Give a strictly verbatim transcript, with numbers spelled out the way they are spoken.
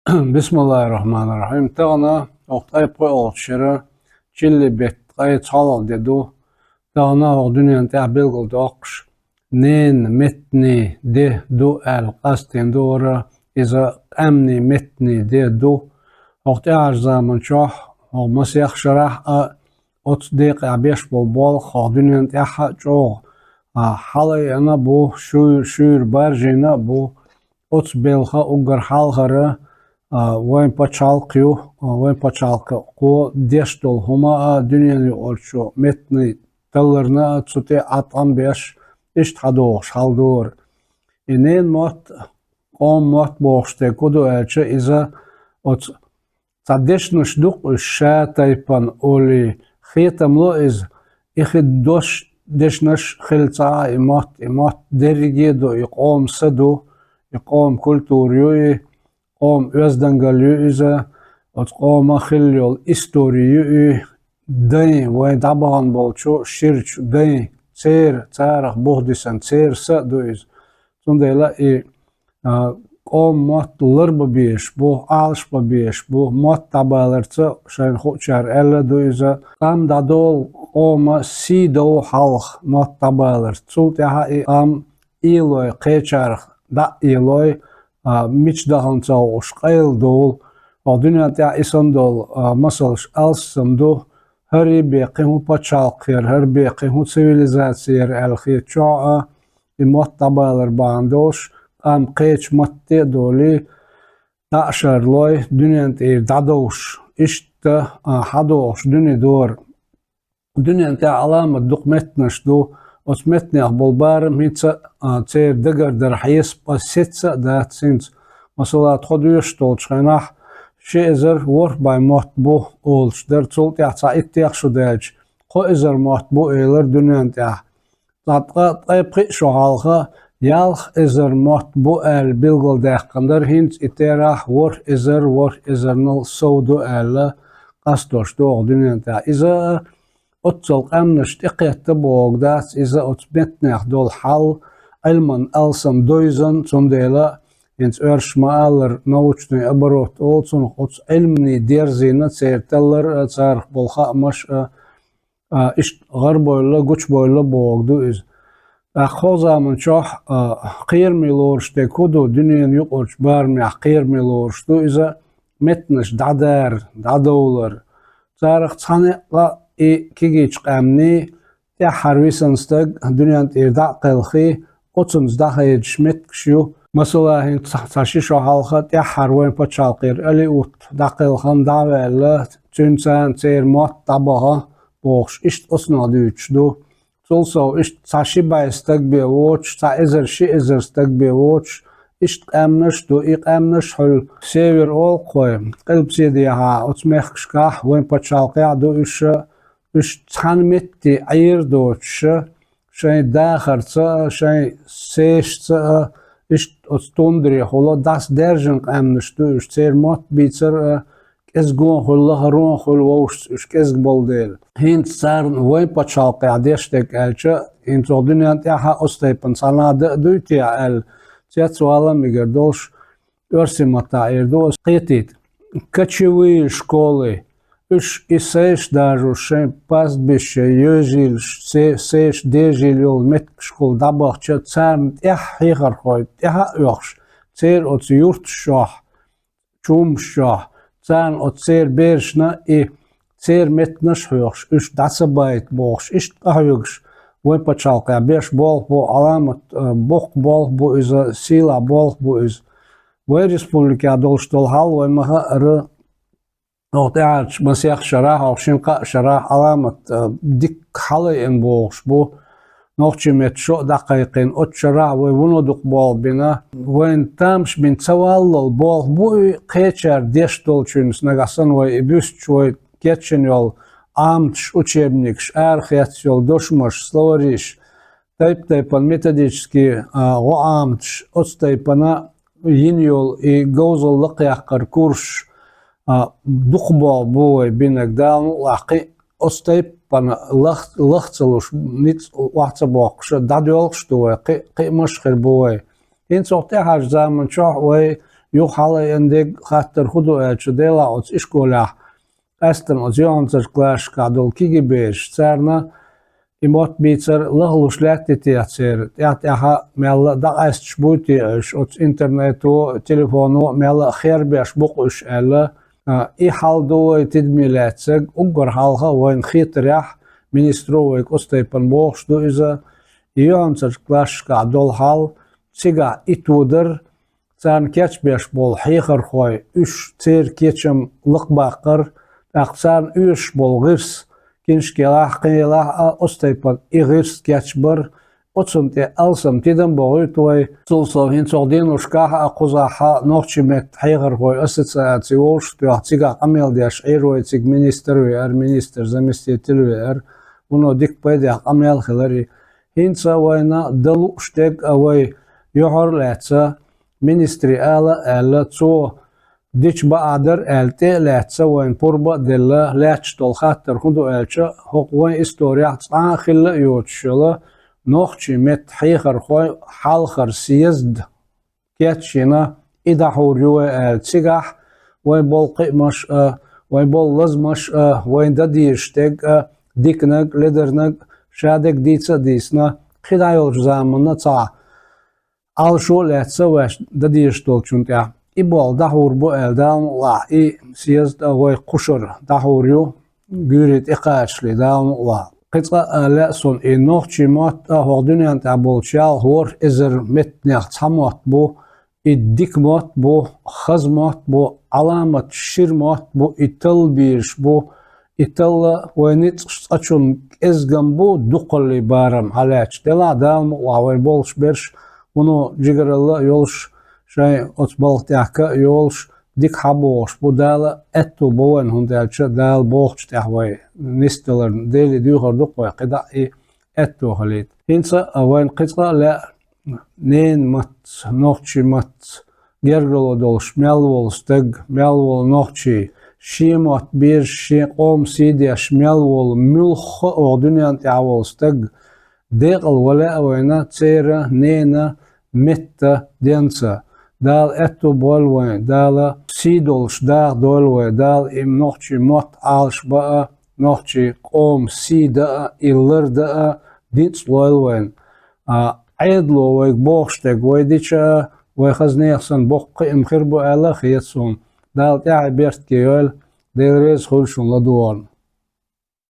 Бисмиллахир-рахманир-рахим. Тахана хӀокху ткъе пхоьалгӀачу шеран чилли беттан ткъе цхьалгӀа де ду. Тахана хӀокху дуьнен тӀехь билгалдоккхуш, ненан меттанийн де ду аьлла къастийна ду хӀара, иза къаьмнийн меттанийн де ду. ХӀокху тӀаьхьарчу заманчохь, хӀокху масех шарахь а, оцу декъехь беш болу болх хӀокху дуьнен тӀехь а чӀогӀа, а, хьалаайина а бу, шуьйра, шуьйра баржийна а бу. Оцу белхан уггар хьалхара, а, вайн пачхьалкх ю, а, вайн пачхьалкхо деш долу хӀума а, дуьненан юкъарчу меттанийн талларна а цу тӀе а тӀом беш, иштта хьадогӀуш хьал дара. И ненан мотт, къоман мотт бохуш дерг хӀун ду аьлча, иза оцу цхьа дешнаш ду-кх уьш ша тайпана олий, хетам ло иза, и хи дош дешнаш хилла ца Ӏа и мотт, и мотт дерриге а ду, и къоман са ду, и къоман культура ю и, къоман оьздангалла ю иза, оцу къоман хилла йолу истори ю и, дайн, вайн дӀабахана болчу ширачу дайн, церан, царах бух дисина церан са а ду иза. Цундела и, а, къоман мотт ларбан безаш бу, Ӏалашбан безаш бу, мотт дӀабаларца шайна хуучара аьлла а ду иза. Къам дӀадолу къоман сий довла хьалха мотт дӀабаларца. Цул тӀаьхьа и къам элой, кхечарах дӀа а элой, а, мича дахана ца хууш къайладовла. Хьо дуьнен тӀехь и санна долу, а, масалш алссам ду, хӀара бен кхин хӀун пачхьалкх яра, хӀара бен кхин хӀун цивилизаци яра аьлла хетачохь а, и мотт дӀабалар бахьана долуш, къам кхечу матте а долий, дӀа а шарлой, дуьнен тӀера дӀадовш, иштта, а, хьадогӀуш дуьне дора. Дуьнен тӀехь Ӏаламат дукха меттанаш ду, оцу меттанех болу барам хӀинца а, церан дагардар хьесап а, сецца а дац хӀинца. Масала, тхо доьшуш долчу хенахь, ши эзар ворхӀ бӀе мотт бу олуш дара, цул тӀаьхьа цхьа иттех шо даьлча, кхо эзар мотт бу элира дуьнен тӀехь. Цхьа ткъа, ткъе пхиъ шо хьалха ялх эзар мотт бу аьлла билгалдаьккхина дара, хӀинца и терахь ворхӀ эзар, ворхӀ эзарнал сов ду аьлла къастош ду оха дуьнен тӀехь. Иза а оццул къаьмнаш тӀекхетта бохург дац, иза оцу меттанех долу хьал Ӏилман алсам довзан, цундела, хӀинца оьрсаша ма-аллара, научный оборот олу цунах, оцу Ӏилманийн дерзийна церан таллар а, царах болу хаамаш а, а, иштта гӀарабевлла, гучубевлла бохург ду иза. ТӀаккха хӀокху заманчохь, а, кхераме лоруш дерг хӀун ду, дуьненан юкъарчу барамехь кхераме лоруш ду иза, меттанаш дӀадара, дӀадовлар. Царах цхьаьна а и кегийчу къаьмнийн тӀаьххьара висина стаг дуьнен тӀера дӀа а кхелхий, оцунца дӀахедаш меттигаш ю. Масала, хӀинца цхьа ши шо хьалха тӀаьххьара вайн пачхьалкхера Алиут дӀакхелхина, дӀа а ваьлла, цуьнан царна церан мотт дӀабахана бохуш, иштта оцунах дуьйцуш ду. Цул сов иштта цхьа ши бӀе стаг бен воцуш, цхьа эзар, ши эзар стаг бен воцуш, иштта къаьмнаш а ду, и къаьмнаш а хуьлу север олу-кх вай, къилбаседехьа оцу мехкашкахь, вайн пачхьалкхехь а ду уьш, уьш цхьана метте Ӏер а доцуш, шайн дахарца а, шайн сешца а, иштта оцу тундрехула дӀасадаьржина къаьмнаш ду уьш, церан мотт бийцар а, кӀезиг а хуьлу, лахара а хуьлу вовшашца уьш кӀезиг болу дела. ХӀинца царна вайн пачхьалкхехь деш дерг аьлча, хӀинца оха дуьнен тӀехь а оцу тайпана цхьа нах дан а дуй те аьлла, цецвала а мегар долуш, оьрсийн маттахь эр ду аса, кхетийта. Кочевые школы, уьш и сеш даржош, шайн пастбище йожийлаш, се-, сеш дежийла йолу меттигашкахула дӀабахча, царна тӀаьхьа хьехархой тӀаьхьа а оьхуш, церан оцу юрташчохь, чумаш чохь, царна оцу церан берашна и церан меттанаш а хьоьхуш, уьш дӀа ца байта бохуш, иштта къахьоьгуш, вайн пачхьалкхехь беш болх бу, Ӏаламат, а, боккха болх бу иза, сийлахь болх бу иза. Вайн республикехь долуш долу хьал вайн ма хаъара, хӀокху тӀаьхьарчу масех шарахь, хӀокху шина-кхаа шарахь Ӏаламат, а, дикка хьалаайина бохуш бу. Нохчийн меттан шо а дӀакхайкхийна, оцу шарахь вай вуно дукха болх бина. Вайна тамаш бина ца валлал болх бу и, кхечара деш долчуьнца, нагахь санна вай и буьстуш, вай кечйина йолу Ӏаматаш, учебникаш, арахецна йолу дошамаш, словариш, тайп-тайпана методический, а, гӀо-Ӏаматаш, оцу тайпана йина йолу и говзалла лакхъяккхар курсаш, а, дукха болх бу вай бинарг, Дала мукъалахь кхин а оцу тайпана лах-, лах ца луш, ницкъ охьа ца боккхуш, дӀадоьлхуш ду вай, кхин, кхиамаш а хир бу вай. ХӀинца хӀокху тӀаьхьарчу заманчохь вай Юха хьалаайина дерг хаттар хӀун ду аьлча, делахь оцу ишколехь, къаьсттина оцу юьхьанцарчу классашкахь долу кегий бераш, царна и мотт бийцар лахлуш лаьттий те церан, тӀаьхь-тӀаьхьа мелла а дӀакъаьсташ буй те уьш, оцу интернето, телефоно мелла а хербеш бу-кх уьш аьлла. А, и хьал ду вай тидаме лаьцнарг, уггар хьалха вайна хетарехь, министро вайга оцу тайпана бохуш ду иза, и юьхьанцарчу классашкахь долу хьал, цигахь и тодар, царна кечбеш болу хьехархой, уьш церан кечам лакхабаккхар, тӀаккха царна оьшуш болу гӀирс, киншкелахь, кхин елахь а оцу тайпана и гӀирс кечбар, оцунна тӀе алсам тидам бохуьйту вай. Цул сов хӀинца хӀокху деношкахь а кхузахь а нохчийн меттан хьехархойн ассоциаци вовшахтоьхна, цигахь къамел деш Ӏийра вай, цига министр веара, министр заместитель веара, вуно дика пайдехь къамел хилар и. ХӀинца вайна дан лууш дерг а вай юьхьар а лаьцна, министре ала а аьлла, цо дича бакъахь дара аьлла, тӀе а лаьцна, вайна пурба а делла, лаьтташ долу хаттар хӀун ду аьлча, хӀокху вайн историяхь цкъа а хилла а йоцуш йолу нохчийн меттан хьехархойн хьалхара съезд кечйина, и дӀахьур ю вай аьлла, цигахь вайн болу кхиамаш а, вайн болу лазамаш а, вайн дан дезаш дерг а, диканиг, ледарниг, ша дерг дийца а дийцина, кхин дӀа йолчу заманна цхьа Ӏалашо а лаьцна ваьш дан дезаш долчунна тӀехь. И болх дӀахьур бу аьлла, Дала мукъалахь, и съезд а вай кхушара дӀахьур ю, гуьйре тӀекхачале, Дала мукъалахь. Кхин цкъа а лаьа суна, и нохчийн мотт а хӀокху дуьнен тӀехь болчу ялх ворхӀ эзар меттанех цхьа мотт бу, и дика мотт бу, хаза мотт бу, Ӏаламат шира мотт бу, и талла безаш бу, и талла вайн ницкъаш цкъачунна кӀезгам бу, дукхаллин барам хьалаьтташ. Делахь Дала мукъалахь вай болуш берш, вуно жигаралла а йолуш, шайн оцу балха тӀехь ка а йолуш, дика хьабогӀуш бу, Дала аьтто бо вайна, хӀунда аьлча Дала бохучу тӀехь вай нисдаларна Деле дуьйхур ду-кх вай, кхидӀа а и аьтто хилийта. ХӀинца а вайна кхин цкъа а лаьа ненан маттаца, нохчийн маттаца гергарло долуш мел волу стаг, мел волу нохчи, шен мотт безаш, шен къоман сий деш мел волу муьлхха а оха дуьнен тӀехь волу стаг, декъала ван лаьа вайна церан ненан меттан денца. Дала аьтто бойла вайн, Дала сий долуш даха дойла вай, Дала и нохчийн мотт Ӏалаш бан а, нохчийн къоман сий дан а, и лардан а ницкъ лойла вайна. А, Ӏедало вайга бохуш дерг вай дича а, вай хаза нехан санна боккха кхиам хир бу аьлла а хета суна. Дала тӀаьхье беркате йойла, Дела реза хуьлда шуна ладогӀарна.